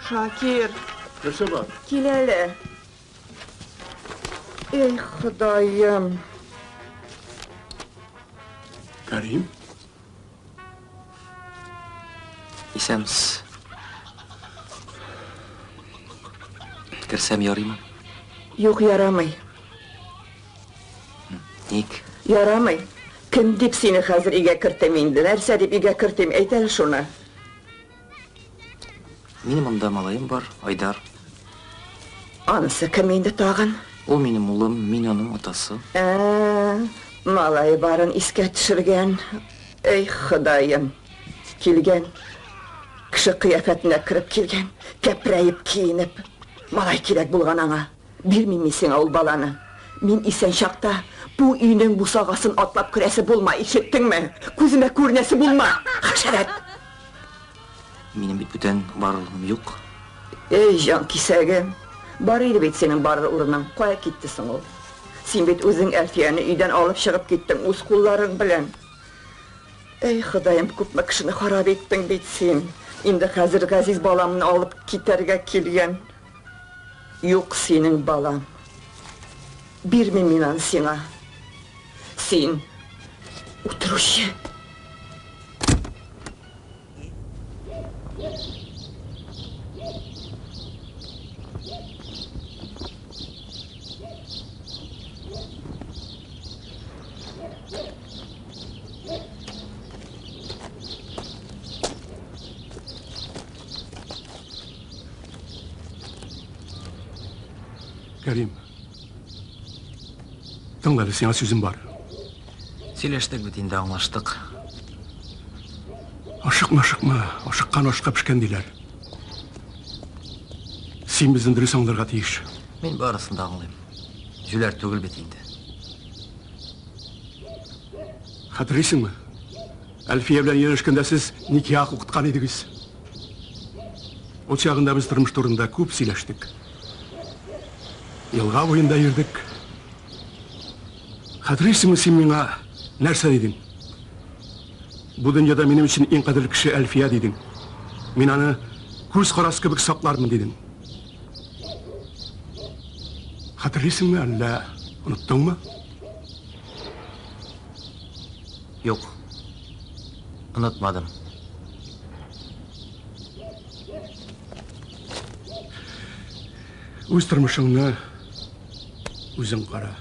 Шакир. Нәрсә бар? Кил әле. Эй, Ходаем. Кәрим? Исәнмесез. Керсәм ярыймы? Юк, ярамый. Ник? Ярамый. Кем дип сине хәзер өйгә кертим инде? Нәрсә дип өйгә кертим? Әйт әле шуны. Минем монда малаем бар, Айдар. Анысы кем инде тагын? Ул минем улым, мин аның атасы. Ә, малае барын искә төшергән. Эй, Ходаем! Килгән. Кеше кыяфәтенә кереп килгән. Кәпрәеп киенеп. Малай кирәк булган аңа. Бирмим мин сиңа ул баланы. Мин исән чакта бу өйнең бусагасын атлап керәсе булма, ишеттеңме? Күземә күренәсе булма! Хәшәрәт! Минем бит бүтән барыр урыным юк. Эй, җан кисәгем! Бар иде бит синең барыр урының, кая китте соң ул? Син бит үзең Әлфияне өйдән алып чыгып киттең үз кулларың белән. Эй, Ходаем, күпме кешене харап иттең бит син! Инде хәзер газиз баламны алып китәргә килгән. Юк синең балаң. Бирмим мин аны сиңа. Син, үтерүче! Кәрим. Тыңла әле, сиңа сүзем бар. Сөйләштек бит инде, аңлаштык. Ашыкма, ашыкма. Ашыккан ашка пешкән диләр. Син безне дөрес аңларга тиеш. Мин барысын да аңлыйм. Җүләр түгел бит инде. Хәтерлисеңме? Әлфия белән өйләнешкәндә сез никах укыткан идегез. Ул чагында без тормыш турында күп сөйләштек. Елга буенда йөрдек. Хәтерлисеңме, син миңа нәрсә дидең? Бу дөньяда минем өчен иң кадерле кеше Әлфия дидең. Мин аны күз карасы кебек саклармын дидең. Хәтерлисеңме, әллә оныттыңмы? Юк. Онытмадым. Үз тормышыңны үзең кара.